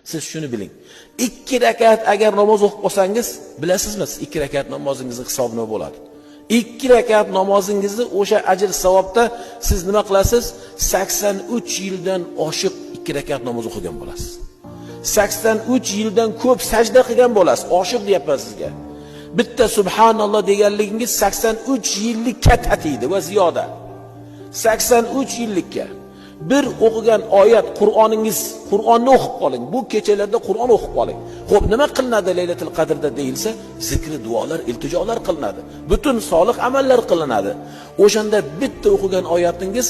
Siz shuni biling. 2 rakat agar namoz o'qib olsangiz, bilasizmi, siz 2 rakat namozingizni hisobi nima bo'ladi? 2 rakat namozingizni o'sha ajr savobda siz nima qilasiz? 83 yildan oshiq 2 rakat namoz o'qigan bo'lasiz. 83 yildan ko'p sajda qilgan bo'lasiz. Oshiq deyapman sizga. Bitta subhanalloh deganligingiz 83 yillikka tatiydi va ziyoda. 83 yillikka. Bir o'qigan oyat Qur'oningiz, Qur'onni o'qib qoling. Bu kechalarda Qur'on o'qib qoling. Xo'p, nima qilinadi Laylatul Qadrda deyilsa, zikri, duolar, iltijolar qilinadi. Butun solih amallar qilinadi. O'shanda bitta o'qigan oyatingiz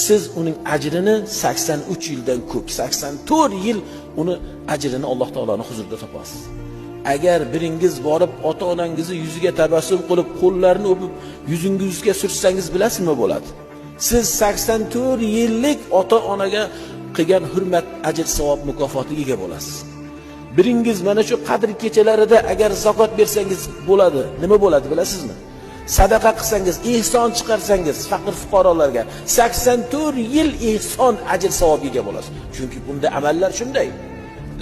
siz uning ajrini 83 yildan ko'p, 84 yil uni ajrini Alloh taoloning huzurida topasiz. Agar biringiz borib ota-onangizni yuziga tabassum qilib, qo'llarini o'pib, yuzingizga surtsangiz, bilasizmi nima bo'ladi? Siz 84 yillik ota-onaga qilgan hurmat, ajr, savob mukofotiga ega bo'lasiz. Biringiz mana shu qadr kechalarida agar zakot bersangiz bo'ladi. Nima bo'ladi bilasizmi? Sadaqa qilsangiz, ehson chiqarsangiz faqir fuqarolarga 84 yil ehson ajr savobga ega bo'lasiz. Chunki bunda amallar shunday.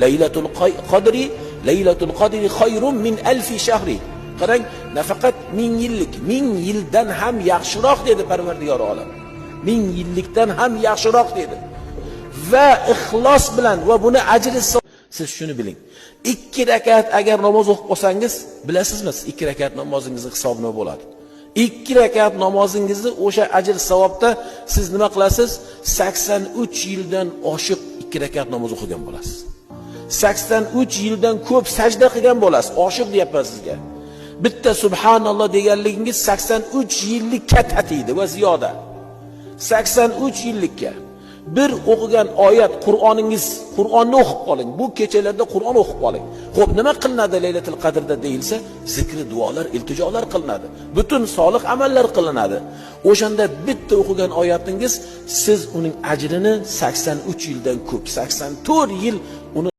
Laylatul Qadri, Laylatul Qadri khayrun min alfi shahri. Qarang, nafaqat 1000 yillik, 1000 yildan ham yaxshiroq dedi Parvardigor olam. 1000 yillikdan ham yaxshiroq dedi. Va ixlos bilan va buni ajri, siz shuni biling. 2 rakat agar namoz o'qib olsangiz, bilasizmi, siz 2 rakat namozingizni hisobi nima bo'ladi? 2 rakat namozingizni o'sha ajr savobda siz nima qilasiz? 83 yildan oshiq 2 rakat namoz o'qigan bo'lasiz. 83 yildan ko'p sajda qilgan bo'lasiz. Oshiq deyapman sizga. Bitta subhanalloh deganligingiz 83 yillikka tatiydi va ziyoda. 83 yillikka. Bir o'qigan oyat Qur'oningiz, Qur'onni o'qib qoling. Bu kechalarda Qur'on o'qib qoling. Xo'p, nima qilinadi Laylatul Qadrda deyilsa, zikri, duolar, iltijolar qilinadi. Butun solih amallar qilinadi. O'shanda bitta o'qigan oyatingiz siz uning ajrini 83 yildan ko'p, 84 yil uni